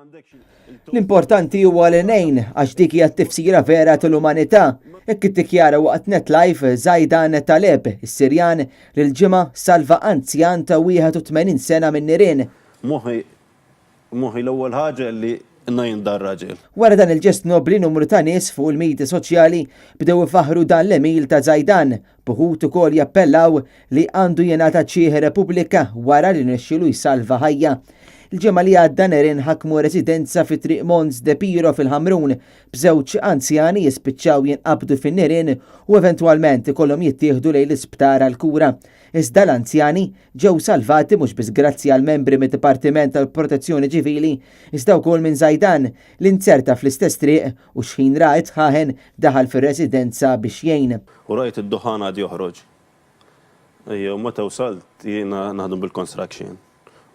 L-importanti huwa li ngħin għax dik hija t-tifsira vera tal-umanità. Hekk iddikjara waqt Net Live Zaidan Taleb, is-Sirjan li l-Ġimgħa salva anzjan ta' 81 sena min-nirien. Moħħi moħħi l-ewwel ħaġa li ngħin dar-raġel. Wara dan il-ġest nobbli numru ta' nies fuq il-midja soċjali bdew ifaħħru dan l-għemil ta' Zaidan, b'uħud ukoll jappellaw li għandu jingħata ċieħ Repubblika wara li rnexxielu jsalva ħajja. Il-ġimgħa li għadda nirien ħakmu residenza fi Triq Mons de Piro fil-Ħamrun, b'żewġ anzjani jispiċċaw jinqabdu fin-nirien u eventwalment ikollhom jittieħdu lejn l-isptar għall-kura. Iżda l-anzjani ġew salvati mhux biss grazzi għal membri mid-Dipartiment tal-Protezzjoni Ċivili, iżda wkoll minn Zaidan li nzerta fl-istess triq u x'ħin ra t-dħaħen daħal fir-residenza biex jgħin. U rajt id-duħan għad joħroġ. Ejja, u meta wsalt jiena naħdem bil-construction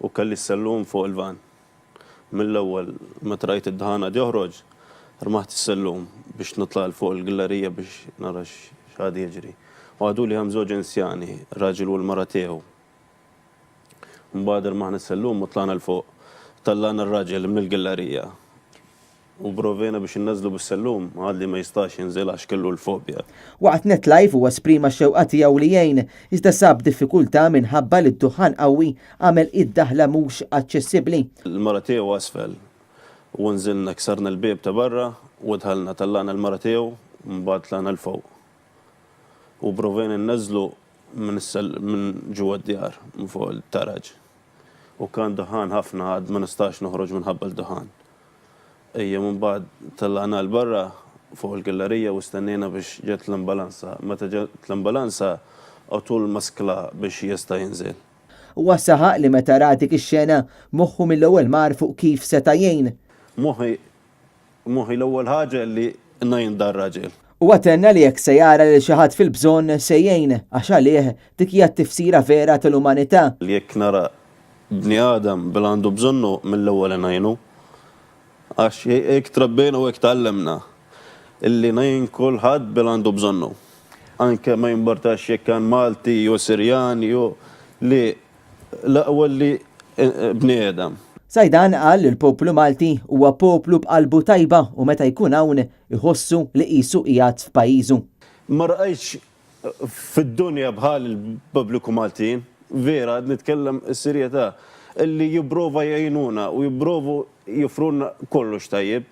u kelli s-sellum fuq il-van. Mill-ewwel meta rajt id-duħan għad joħroġ, rmaħt is-sellum biex nitla' 'l fuq il-gallerija biex nara x'għad jiġri. U għaduli hemm żewġ anzjani, raġel u l-mara tiegħu. Mbagħad irmaħna s-sellum u tlagħna 'l fuq. Tellagħna r-raġel mill-gallerija. U provejna biex inneżżlu bis-sellum, qal li ma jistax jinżel għax kellu l-fobja. Waqt Net Live huwa esprima x-xewqa tiegħu li jgħin, iżda sab diffikultà minħabba li d-duħħan qawwi għamel id-daħla mhux aċċessibbli. Il-mara tiegħu asfel u nżilna ksarna l-bieb ta' barra u dħalna, tellagħna l-mara tiegħu u mbagħad tlagħna 'l fuq. U provejna nneżżlu minn ġewwa d-djar, minn fuq it-taraġ. U kan duħan ħafna għad ma nistax noħroġ minħabba l-duħan. Ejja mbagħad tellaqna 'l barra fuq il-gallerija u stennejna biex ġet l-ambulanza. Meta ġet l-ambulanza għatu l-maskla biex jista' jinżel. Huwa saħaq li meta ra dik ix-xena, moħħu mill-ewwel mar fuq kif seta' jgħin. Moħħi Moħħi l-ewwel ħaġa li ngħin dar-raġel. Huwa tenna li jekk se jara lil xi ħadd fil-bżonn se jgħin għax għalih dik hija t-tifsira vera tal-umanità. Jekk nara bniadem bil għandu bżonnu mill-ewwel ngħinu. Għax hekk trabbejna u hekk tgħallimna illi ngħin kulħadd bil għandu bżonnu. Anke ma jimportax jekk kan Malti jew Sirjan jew li L-aqwa li bniedem. Zaidan qal li l-poplu Malti huwa poplu b'qalbu tajba u meta jkun hawn iħossu li qisu qiegħed f'pajjiżu. Ma rajtx fid-dunja bħal il-pubbliku Maltin, vera qed nitkellem is-serjetà, illi jipprova jgħinuna u jipprovu joffrulna kollox tajjeb.